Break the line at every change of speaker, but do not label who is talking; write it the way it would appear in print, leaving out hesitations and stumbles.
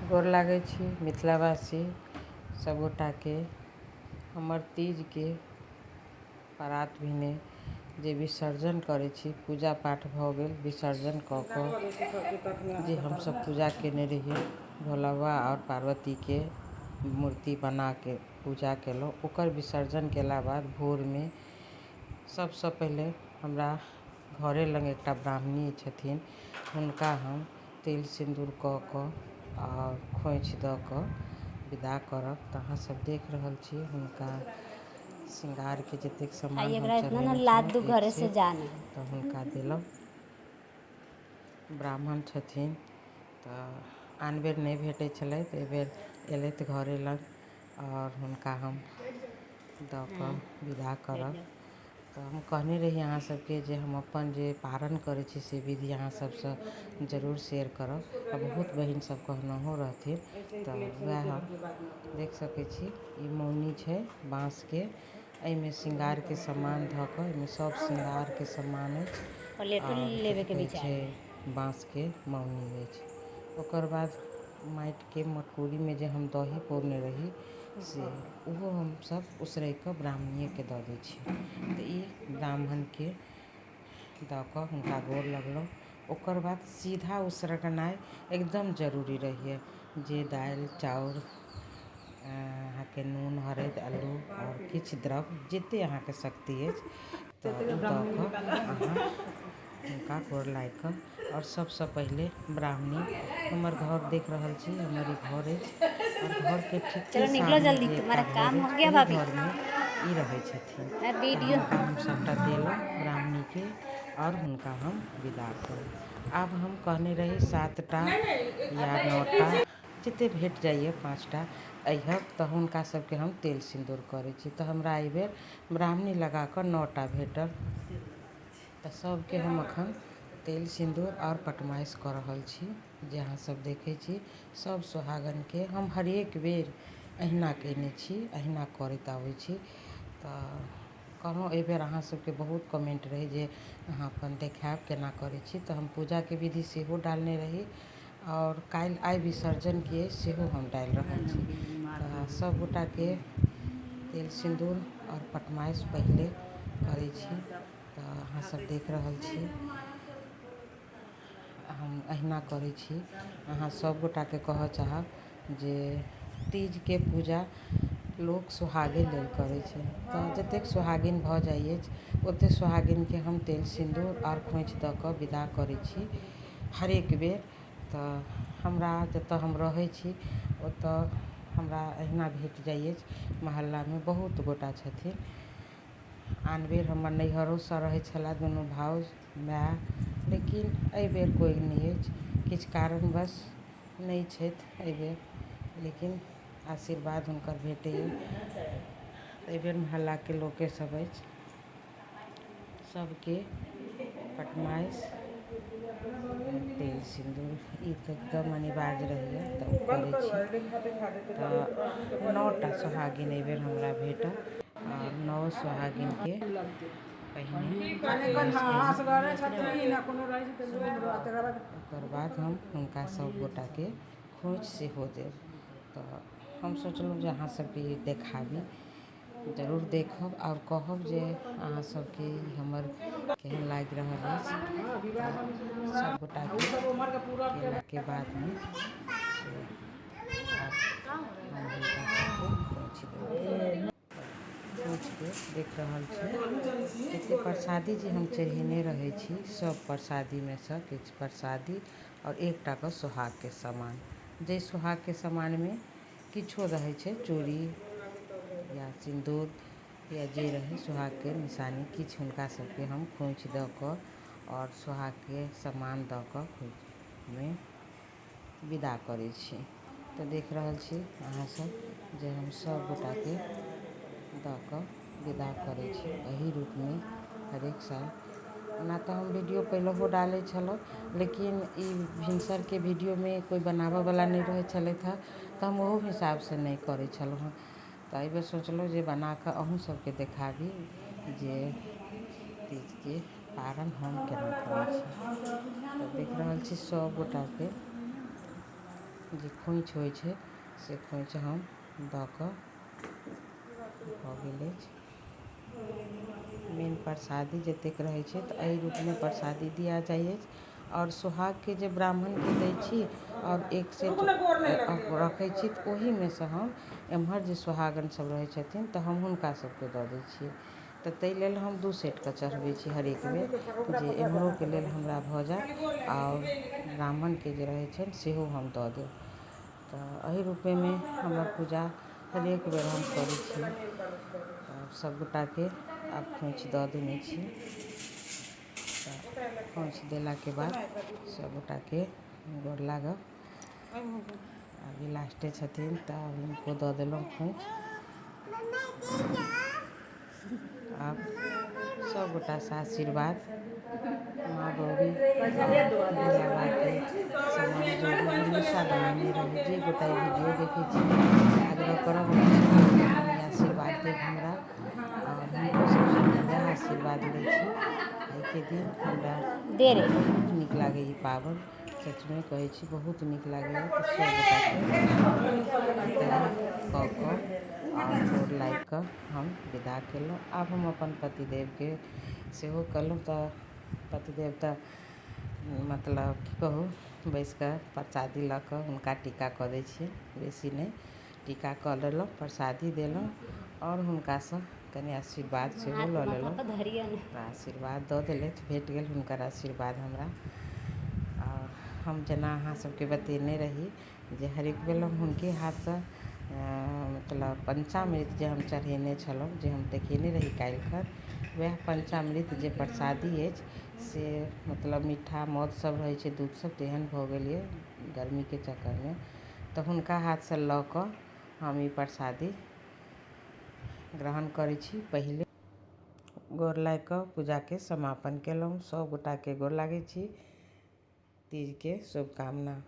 गोर लागै छी मिथिलावासी सभगोटाके। हमर तीजके परात भेने जे विसर्जन करै छी, पूजा पाठ भऽ गेल। विसर्जन कऽ कऽ जे हमसभ पूजा कयने रहियै, भोला बाबा आओर पार्वतीके मूर्ति बनाके पूजा केलहुँ, ओकर विसर्जन कयला बाद भोरमे सभसँ पहिले हमरा घरे लग एकटा ब्राह्मणी छथिन, हुनका हम तेल सिन्दूर कऽ कऽ आओर खोँइछ दऽ कऽ विदा करब। तऽ अहाँसभ देख रहल छी, हुनका श्रृंगारके जतेक
आ
सामान हम
एकरा इतना ने
चढ़ेने
लाद
छलहुँ
दू
एक
घरे से
सेट,
जाने।
तऽ हुनका देलहुँ। ब्राह्मण छथिन तऽ आन बेर नहि भेटै छलथि, एहिबेर एलथि घरे लग आओर हुनका हम दऽ कऽ विदा
बैठ
करब।
जाओ।
तऽ हम कहने रही अहाँ सबके जे हम अपन जे पारण करै छी से विधि अहाँ सबसँ जरूर शेयर करब, आ बहुत बहिन सब कहनहो रहथिन, तऽ वएह हम देख सकै छी। ई मौनी छै बाँसके, एहिमे श्रृंगारके सामान धऽ कऽ, एहिमे सब श्रृंगारके सामान अछि
प्लेटो
आओर
लेवे
कथी
के
कहै
विचार
छै,
है।
बाँसके मौनी अछि। ओकर बाद माटिके मटकूरीमे जे हम दही पौरने रही से ओहो हमसभ उसरैग कऽ ब्राह्मणेके दऽ दै छी। तऽ ई ब्राह्मणके दऽ कऽ हुनका गोर लगलहुँ। ओकर बाद सीधा उसरगनाइ एकदम जरूरी रहैए, जे दालि चाउर अहाँके नून हरदि आलू आओर किछु द्रव्य जतेक अहाँके शक्ति अछि, तऽ ओ दऽ कऽ अहाँ हुनका गोर लागि कऽ। आओर सभसँ पहिले ब्राह्मणी हमर घर देख रहल छी, हमर ई घर अछि आओर घरके
चलो
ठीके
निकलो
सामने
जल्दी,
जे
तुम्हारा
एकटा
काम
घर
हो
अछि,
गया
ओहि
भाभी।
घरमे ई रहै छथिन।
मैं
तऽ
वीडियो
हुनका हम सभटा देलहुँ ब्राह्मणीके आओर हुनका हम विदा कयलहुँ। आब हम कहने रही 7टा या 9टा जतेक भेट जाइए, 5टा अइहब, तऽ हुनका सभके हम तेल सिन्दूर करै छी। तऽ हमरा एहिबेर ब्राह्मणी लगा कऽ 9टा भेटल, तऽ सभके हम एखन तेल सिन्दूर आओर पटमाइश कऽ रहल छी, जे अहाँसभ देखै छी। सभ सोहागनके हम हरेक बेर अहिना कयने छी, अहिना करैत आबै छी। तऽ कहलहुँ, एहिबेर अहाँ सभके बहुत कमेन्ट रहै जे अहाँ अपन देखायब केना करै छी, तऽ हम पूजाके विधि सेहो डालने रही आओर काल्हि आइ विसर्जनके सेहो हम डालि रहल छी। तऽ सभगोटाके तेल सिन्दूर आओर पटमाइश पहिले करै छी। तऽ अहाँसभ देख रहल छी, हम अहिना करै छी। अहाँ सभगोटाके कहऽ चाहब जे तीजके पूजा लोक सोहागे लेल करै छै, तऽ जतेक सोहागिन भऽ जाइ अछि ओतेक सोहागिनके हम तेल सिन्दूर आओर खोँइछ दऽ कऽ विदा करै छी हरेक बेर। तऽ हमरा जतऽ हम रहै छी ओतऽ हमरा अहिना भेट जाइ अछि, मोहल्लामे बहुत गोटा छथिन। आन बेर हमर नैहरोसँ रहै छलए दुनू भाउज, माय, लेकिन एहिबेर कोइ नहि अछि, किछु कारणवश नहि छथि एहिबेर, लेकिन आशीर्वाद हुनकर भेटैए। एहिबेर मोहल्लाके लोके सब अछि। सबके पटमाइश, तेल सिन्दूर ई तऽ एकदम अनिवार्य रहैए, तऽ ओ करै छी। तऽ 9टा सोहागिन एहिबेर हमरा भेटल आओर 9 सोहागिनके पहिने पटमाइश केलहुँ। ओकर बाद हम हुनका सभ गोटाके खोँइछ सेहो देब। तऽ हम सोचलहुँ जे अहाँ सबके ई देखाबी, जरूर देखब आओर कहब जे अहाँ सबके ई हमर केहन लागि रहल अछि। तऽ सब गोटाके केलाके बादमे से आब हम हुनका सबके खोँइछ देब। खोँइछके देख रहल छी, जतेक प्रसादी जे हम चढ़ेने रहै छी सब प्रसादीमे सँ किछु प्रसादी आओर एकटाके सोहागके सामान, जाहि सोहागके सामानमे किछो रहै छै, चूड़ी या सिन्दूर या जे रहै सोहागके निशानी किछु, हुनका सबके हम खोँइछ दऽ कऽ आओर सोहागके सामान दऽ कऽ खोँइछमे विदा करै छी। तऽ देख रहल छी अहाँसभ जे हम सभ गोटाके दऽ कऽ विदा करै छी एही रूपमे हरेक साल। ओना तऽ हम वीडियो पहिलहो डालै छलहुँ, लेकिन ई भिनसरके वीडियोमे कोइ बनाबऽवला नहि रहै छलथि हँ, तऽ हम ओहू हिसाबसँ नहि करै छलहुँ हँ। तऽ एहिबेर सोचलहुँ जे बना कऽ अहूँ सबके देखाबी जे तीजके पारण हम केना करै छी। तऽ देख रहल छी, सभ गोटाके जे खोइँछ होइ छै से खोइँछ हम दऽ कऽ भऽ गेल अछि। मेन प्रसादी जतेक रहै छै तऽ एहि रूपमे प्रसादी दिया जाइ अछि। आओर सोहागके जे ब्राह्मणके दै छी आओर एक सेट रखै छी तऽ ओहिमे सँ हम एम्हर जे सोहागन सब रहै छथिन तऽ हम हुनका सबके दऽ दै छियै। तऽ ताहि लेल हम 2 सेटके चढ़बै छी हरेक बेर, जे एम्हरोके लेल हमरा भऽ जायत आओर ब्राह्मणके जे रहै छनि सेहो हम दऽ देब। तऽ एहि रूपेमे हमर पूजा हरेक बेर हम करै छी। तऽ सभगोटाके आब खोँइछ दऽ देने छी। तऽ खोँइछ देलाके बाद सभगोटाके गोर लागब। अभी लास्टे छथिन तऽ हुनको दऽ देलहुँ खोँइछ। आब सभगोटासँ आशीर्वाद माँ गौरी भोला बाबाके समान जोड़ी हमेशा बनेने रही। जे गोटा ई वीडियो देखै छी आग्रह करब आशीर्वाद देब हमरा, आओर हुनको सबसँ हम वएह आशीर्वाद लै छी। एहिके दिन हमरा बहुत नीक लागैए ई पाबनि, सचमे कहै छी बहुत नीक लागैए। तऽ सभगोटाके एहि तरह कऽ कऽ आओर गोर लागि कऽ हम विदा केलहुँ। आब हम अपन पतिदेवके सेहो कहलहुँ तऽ पतिदेव तऽ मतलब की कहू बैसि कऽ प्रसादी लऽ कऽ हुनका टीका कऽ दै छियनि, बेसी नहि टीका कऽ लेलहुँ, प्रसादी देलहुँ आओर हुनकासँ कनि आशीर्वाद सेहो लऽ लेलहुँ। तऽ आशीर्वाद दऽ देलथि, भेट गेल हुनकर आशीर्वाद हमरा। आओर हम जेना अहाँ सबके बतेने रही जे हरेक बेर हम हुनके हाथसँ मतलब पंचामृत जे हम चढ़ेने छलहुँ, जे हम देखेने रही काल्हिखन, वएह पंचामृत जे प्रसादी अछि से मतलब मीठा मौध सब रहै छै, दूध सब तेहन भऽ गेल यऽ गर्मीके चक्करमे, तऽ हुनका हाथसँ लऽ कऽ हम ई प्रसादी ग्रहण करै छी। पहिले गोर लागि कऽ पूजाके समापन केलहुँ। सभगोटाके गोर लागै छी। तीजके शुभकामना।